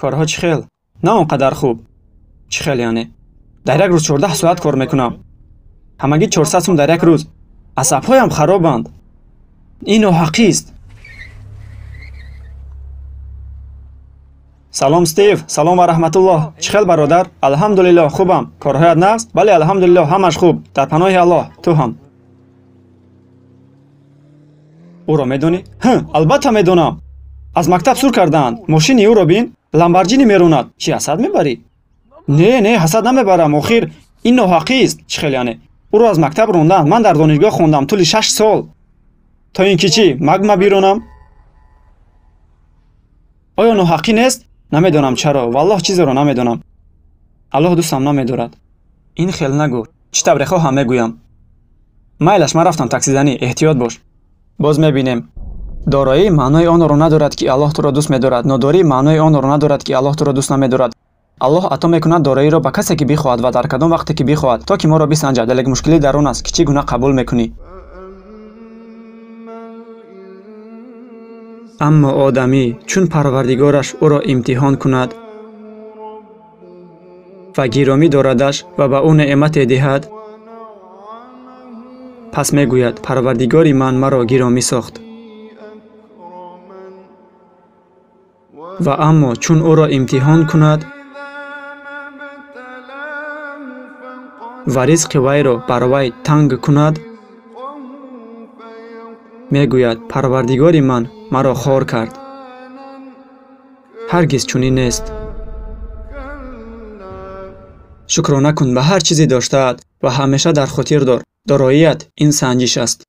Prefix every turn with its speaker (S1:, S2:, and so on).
S1: Корҳо чӣ хел? На он қадар хуб. Чӣ хел яъне? Дар як рӯз 14 соат кор мекунам. Ҳамагӣ 400 сум дар як рӯз. Асабҳоям харобанд. Ин ноҳақист. Салом, Стив. Салом ва раҳматуллоҳ. Чӣ хел, бародар? Алҳамдулиллоҳ, хубам. Корҳоят нағз? Бале, алҳамдулиллоҳ, ҳамаш хуб. Дар паноҳи Аллоҳ. Ту ҳам. Ӯро медонӣ? Ҳ, албатта медонам. Аз мактаб сур кардаанд. Мошини ӯро бин. Ламборҷини меронад. Чӣ, ҳасад мебарӣ? Не, не, ҳасад намебарам. Охир ин ноҳақист. Чӣ хел яъне? Ӯро аз мактаб ронданд. Ман дар донишгоҳ хондам тӯли 6 сол. То ин ки чӣ, магма биронам? Оё ноҳақӣ нест? Намедонам чаро. Валлоҳ чизеро намедонам. Аллоҳ дӯстам намедорад. Ин хел нагӯ. Чӣ тавре хоҳам мегӯям. Майлаш, ман рафтам таксизанӣ. Эҳтиёт бош. Боз мебинем. Дороӣ маънои онро надорад, ки Аллоҳ туро дӯст медорад. Нодорӣ маънои онро надорад, ки Аллоҳ туро дӯст намедорад. Аллоҳ ато мекунад дороиро ба касе, ки бихоҳад ва дар кадом вақте ки бихоҳад, то ки моро бисанҷад. Лекин мушкилӣ дар он аст, ки чӣ гуна қабул мекунӣ. Аммо одамӣ чун Парвардигораш ӯро имтиҳон кунад ва гиромӣ дорадаш ва ба ӯ неъмате диҳад, пас мегӯяд: Парвардигори ман маро гиромӣ сохт. Ва аммо чун ӯро имтиҳон кунад ва ризқи вайро бар вай танг кунад, мегӯяд: Парвардигори ман маро хор кард. Ҳаргиз чунин нест. Шукрона кун ба ҳар чизе доштаат ва ҳамеша дар хотир дор: дороият ин санҷиш аст.